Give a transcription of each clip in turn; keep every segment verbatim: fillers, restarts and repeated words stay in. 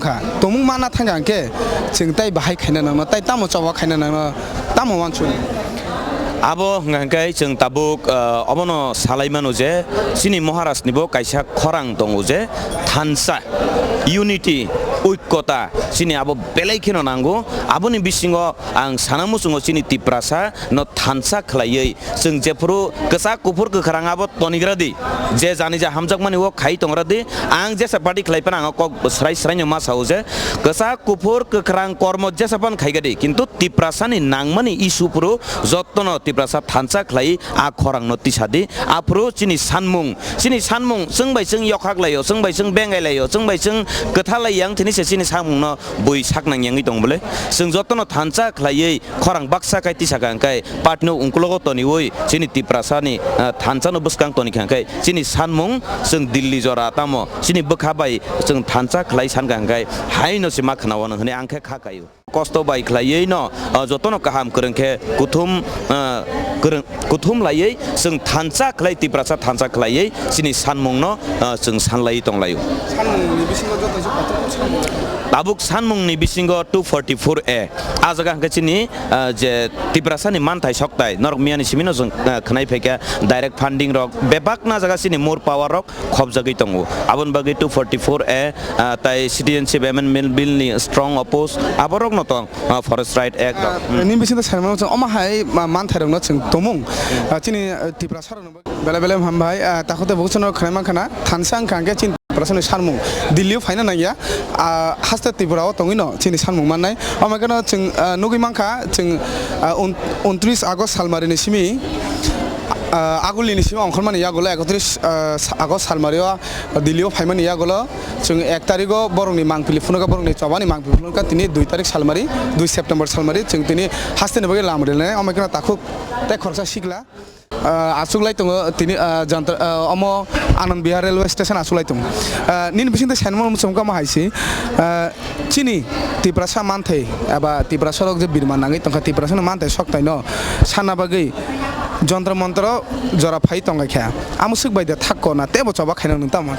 Kha, tongmung mana thangkha hwnkhe chwng tei bahai khaina nangno, tei tamo choba khaina nangno, tamo wansukni? Abo hwnkha hwnkhe chwng tabuk, ah, obono salai mano je chini Maharajnibo kaisa khorang tongo je thansa, unity, oikkota chini abo belai kheno nango. Aboni bisingo ang sana muchungo chini Tiprasa no thansa khlaiwi chwng jephuru kwchak kuphur kwkhrang abo tonigra di, je jani ja hamjakmani o khai tongra di, ang jesa party khlai phano ang kok srai srai no ma sao je kwchak kuphur kwkhrang kormo jesa phano khaika di, kintu Tiprasa ni nangmani issue phuru jottono Tiprasa thansa khlai a khorang no tisa di, aphuru chini sanmung, chini sanmung chwng bai chwng yokhak laio, chwng bai chwng bengai laio, chwng bai chwng kwtha lai yang thini se chini samung no bui sak nang yangwi tong bole, chwng jottono thansa khlaiwi khorang baksa khai tisaka hwnkhe party no ungkulogo toniwi chini Tiprasa ni, ah, thansa no bwskang tonikha hwnkhe chini sanmung chwng Delhi jora tamo chini bwkha bai chwng thansa khlai sankha hwnkhe haino se ma khwnao hwnwi ang khe kha kaio. Kosto bai khlaiwi no, ah, jotono kaham kwrwng khe kuthum, ah, kwrwng, kuthum laiwi chwng thansa khlai Tiprasa thansa khlaiwi chini sanmung no, ah, chwng sanlaiwi tonglaio. Sanmung ni bisingo joto se kotor kok sanmung? Tabuk sanmung ni bisingo two forty-four A. A jaga hwnkhe chini, ah, je Tiprasa ni manthai soktai, norok miya ni simi no chwng, ah, khwnai phaikha, direct funding rok bebak na jaga chini more power rok khopjagwi tongo. Aboni bagwi two forty-four A, ah, tai Citizenship Amendment Bill ni strong oppose, aborok no tong, ah, Forest Right Act rok. Ah, hmm. Nini bisingo sai mano chwng omo hai ma-, manthai rok no chwng tongmung. Hmm. Ah, chini, ah, Tiprasa rok no bagwi belai belai hambai, ah, takhuk tei bukhuk no khwnai mankha na, thansa wngkha hwnkhe chini Tiprasa ni sanmung Delhi o phaina nangya, ah, haste Tripura o tongwi no chini sanmung mannai. Omo khe no chwng, ah, nugwi mankha, chwng, ah, un-, untris August salmari ni simi, ah, Aguli ni simi ongkhormani yagulo ekotris, ah, August salmari o Delhi o phaimani yagulo chwng ek tarigo borokni mangpili phunukha, borokni chobani mangpili phunukha, tini dui tarik salmari, dui September salmari chwng tini hasteni bagwi lam rinai. Omo khe no takhuk tei khoroksa sikla. Ah, achuk lai tongo tini, ah, jantar, ah, omo Anand Vihar railway station achuk lai tongo. Ah, nini bising tei saimano muchung kamo hai se, ah, chini Tiprasa manthai eba Tiprasa rok je birman nangwi tongkha, Tiprasa no manthai soktai no sanna bagwi Jantar Mantar o jora phai tongkha khe, amo swk bai de thak ko na tebo choba khaina nung tamo?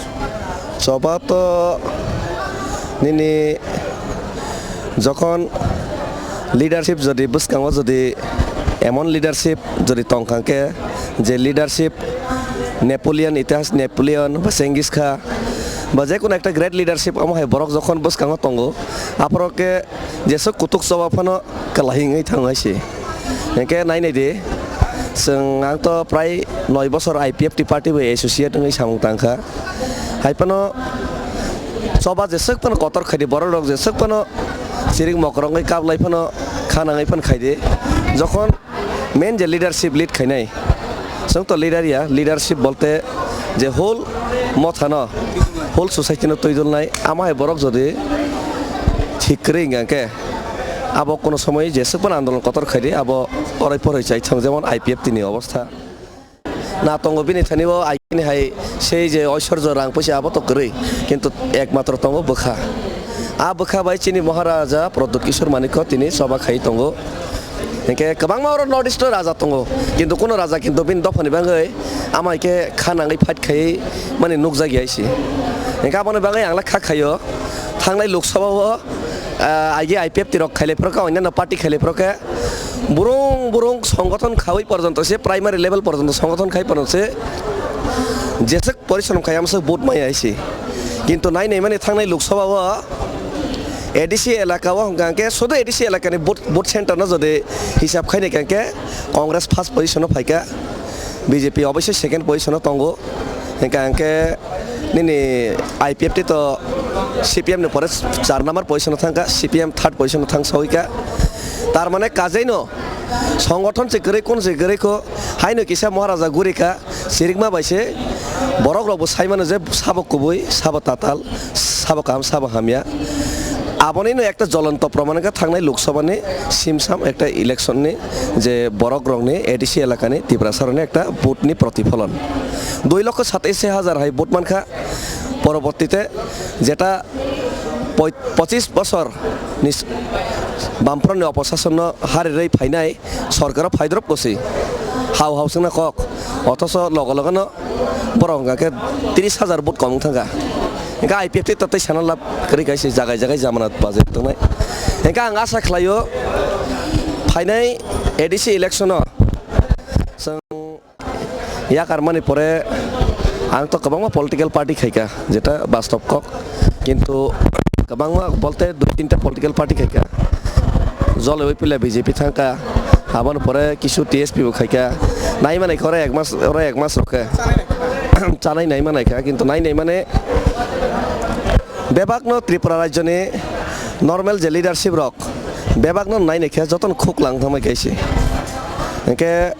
Choba to nini jokhon leadership jodi bwskango jodi emon leadership jodi tongkha khe, je leadership Napoleon, itihas Napoleon ba Genghis Khan ba je kono ekta great leadership, omo hai borok jokhon bwskango tongo, aphoro khe jeswk kutuk choba phano kwlai wngwi thango hai se. Hwnkhe nai nai di, chwng ang to prai noi bosor I P F T party bai associate wngwi samung tangkha. Hai phano choba jeswk phano kotor khai di, borok rok jeswk phano chirik mokrok wngwi kap lai phano kha nangwi phano khai di. Jokhon main je leadership lead khainai, chwng to leader ya, leadership bolte je whole mothano, whole society no twi dulnai, amo hai borok jodi thik kwrwi wngkha khe, abo kono somoi jeswk phano andolon kotor khai di, abo orai poroi chai thang, jemon I P F T ni obostha. Na tongo bini thani o aini hai sei je oisorjo rang puisa abo to kwrwi, kintu ekmatro tongo bwkha. A bwkha bai chini Maharaja Pradyut Kishore Manikya tini choba khai tongo. Hinkhe kwbangma oro North East o raja tongo, kintu kuno raja kintu bini dophani bagwi ama hinkhe kha nangwi fight khai mani nukjagya se. Hinkhe aboni bagwi ang le kha khaio, thangnai Lok Sabha o, ah, aigi I P F T rok khailai phoro khe, onyanno party khailai phoro khe, burung burung songothon khaui porjonto se, primary level porjonto songothon khai porjonto se, jeswk porishrom khai amswk vote maya se. Kintu nai nai mani thangnai Lok Sabha o A D C elaka o hwnkha khe sudu A D C elakani vote, vote center no jodi hisab khainai kha khe Congress first position o phaikha, B J P oboisoi second position o tongo. Hwnkha khe nini I P F T to C P M ni pore char number position o thangkha, C P M third position o thang saui kha. Tar mane kajeino songothon se kwrwi, kun se kwrwi kho, haino kisa Maharaja guri kha, sirikma bai se borok rok bo sai mano je sabo kubui, sabo tatal, sabo kaham, sabo hamya. Abonino ekta jolonto proman wngkha thangnai Lok Sabha ni simsam ekta election ni je borok rok ni A D C elaka ni Tiprasa rok ni ekta vote ni protipholon. Dui lokho satais hajar hai vote mankha, porobortite jeta poi-, pochis bosor ni s-, Bamfront ni oposasonno harirwi phainai sorkaro phaidrop kwswi hau hau swngna kok, othoso logo logono borok hwnkha khe tris hajar vote kom wng thangkha. Hingke I P F T tatai sana lab kwrwi kaisa jagai jagai jamana bajai tongnai. Hingke ang asa khlaio phainai A D C election o chwng yakar mani pore ang to kwbangma political party khaika, jeta bastob kok, kintu kwbangma bolte dui tinta political party khaika, jole oi pila B J P thangka, aboni pore kisu T S P bo khaika, nai manai khe oro ek mas, oro ek mas rok khe chanai nai manai kha, kintu nai nai mane bebakno Tripura rajyoni normal je leadership rok bebakno nai nai khe jotono khuk lang thangmai kaisi. Hingke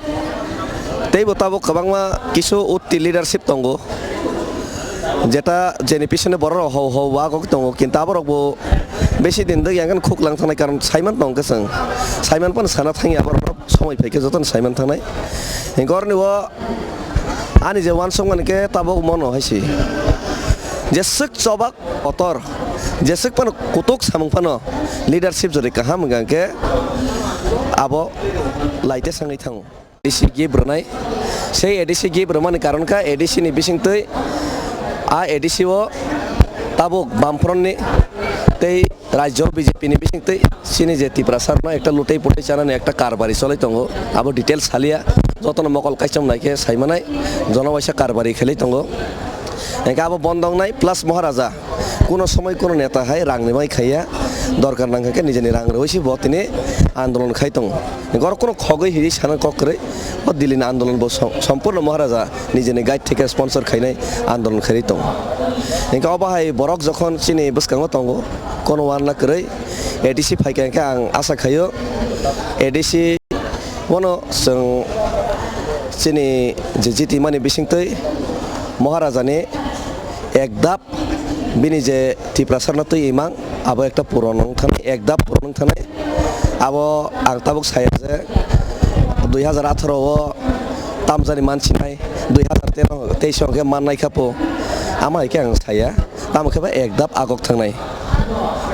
teibo tabuk kwbangma kisu utti leadership tongo, jeta jeni bisingni borok rok hau hau wagok tongo, kintu aborok bo besi din dagi ang khuk lang thangnai, karon saiman tong khe chwng saiman phano sana thangya, aborok somoi phaikhe jotono saiman thangnai. Hingke oroni o ani je uansukmani khe tabuk mono hai se, jeswk chobak kotor, jeswk phano kutuk samung phano leadership jodi kaham hingka khe abo laite sangwi thango. A D C gift rwnai. Sei A D C gift rwmani karon kha A D C ni bisingtwi, a A D C o tabuk Bamfront ni tei rajyo B J P ni bisingtwi chini je Tiprasa no ekta lutei putei chanani ekta karbari cholai tongo. Abo details saliya, jotono mokol kaichom naikhe saimanai, jono waisa karbari khelai tongo. Hingke abo bondong nai plus Maharaja. Kuno somoi kuno neta hai rang ni mai khaiya, dorkar nang khe nijeni rang rwui se bo tini andolon khai tongo. Hingke oro kuno khogwi hiri sana kok kwrwi, o Delhi ni andolon bo som-, sompurno Maharaja nijeni guide theke sponsor khainai andolon khairwi tongo. Hingke obo hai borok jokhon chini bwskango tongo, kono uanla kwrwi A D C phaikha hingke ang asa khaio A D C bono chwng chini je jitimani bisingtwi Maharajani ekdap bini je Tiprasarno twi imang abo ekta puron wng thanai, ekdap puron wng thanai. Abo ang tabuk saya je dui hazar atharo o tamjani mansinai, dui hazar tero teis o hwnkhe mannai kha po. Ama hai khe ang saya, tamo khe ba ekdap agok thangnai.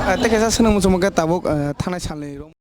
Ah, tei kaisa swnam muchungma khe tabuk, ah, thanai salni rom.